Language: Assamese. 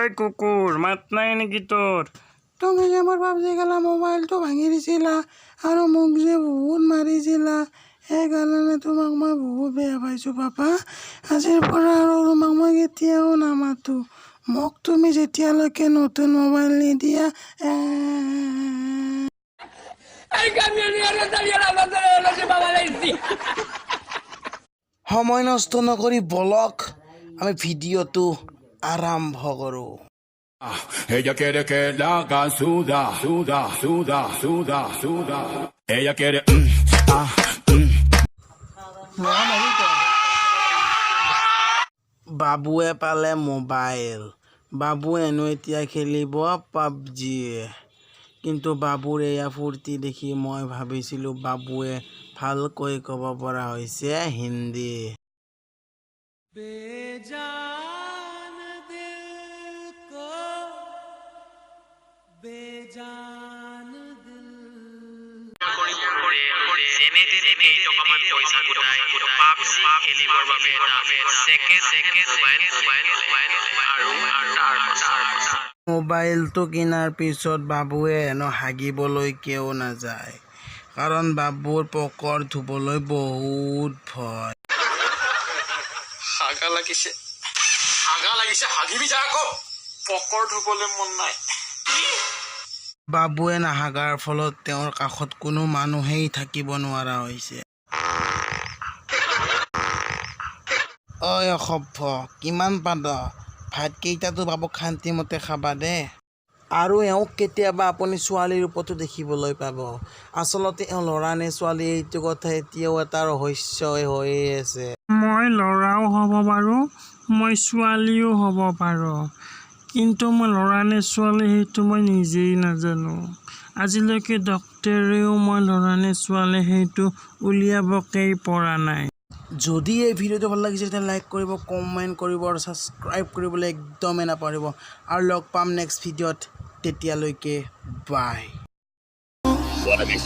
ঐ কুকুৰ, মাত নাই নেকি তোৰ? তুমি যে মোৰ পাবজি খেলা মোবাইলটো ভাঙি দিছিলা আৰু মোক যে বহুত মাৰিছিলা, সেইকাৰণে তোমাক মই বহুত বেয়া পাইছোঁ পাপা। আজিৰ পৰা আৰু তোমাক মই কেতিয়াও নামাতোঁ। মোক তুমি যেতিয়ালৈকে নতুন মোবাইল নিদিয়া। El camionero salió a las 12 de la noche para Valencia. সময় নষ্ট নকৰি বলক, আমি ভিডিঅ'টো আৰম্ভ কৰোঁ। Ella quiere que la haga suda, suda, suda, suda, suda. Ella quiere, ah. বাবুৱে পালে মোবাইল। বাবুৱে হেনো এতিয়া খেলিব পাবজি। কিন্তু বাবুৰ এয়া ফূৰ্তি দেখি মই ভাবিছিলোঁ বাবুৱে ভালকৈ ক'ব পৰা হৈছে হিন্দী। बेजान दिल को बेजान दिल যেনে তেনে কেইটকামান পইচা গোটাই পাবজি খেলিবৰ বাবে এটা ছেকেণ্ড হেণ্ড মোবাইল আৰু তাৰ পাছত মোবাইলটো কিনাৰ পিছত বাবুৱে হেনো হাগিবলৈকেও নাযায়, কাৰণ বাবুৰ পকৰ ধুবলৈ বহুত ভয়। হাগা লাগিছে, হাগা লাগিছে। হাগিবি যা আকৌ, পকৰ ধুবলৈ মন নাই। বাবুৱে নাহাগাৰ ফলত তেওঁৰ কাষত কোনো মানুহেই থাকিব নোৱাৰা হৈছে। ঐ অসভ্য, কিমান পাদ? ভাতকেইটাতো বাবুক শান্তিমতে খাবা দে। আৰু এওঁক কেতিয়াবা আপুনি ছোৱালীৰ ৰূপতো দেখিবলৈ পাব। আচলতে এওঁ ল'ৰা নে ছোৱালী, এইটো কথা এতিয়াও এটা ৰহস্য হৈয়ে আছে। মই ল'ৰাও হ'ব পাৰোঁ, মই ছোৱালীও হ'ব পাৰোঁ, কিন্তু মই ল'ৰা নে ছোৱালী সেইটো মই নিজেই নাজানো। আজিলৈকে ডক্তৰেও মই ল'ৰা নে ছোৱালী সেইটো উলিয়াবকেই পৰা নাই। যদি এই ভিডিঅ'টো ভাল লাগিছে, তেতিয়া লাইক কৰিব, কমেণ্ট কৰিব আৰু ছাবস্ক্ৰাইব কৰিবলৈ একদমেই নাপাহৰিব। আৰু লগ পাম নেক্সট ভিডিঅ'ত, তেতিয়ালৈকে বাই। Wanna be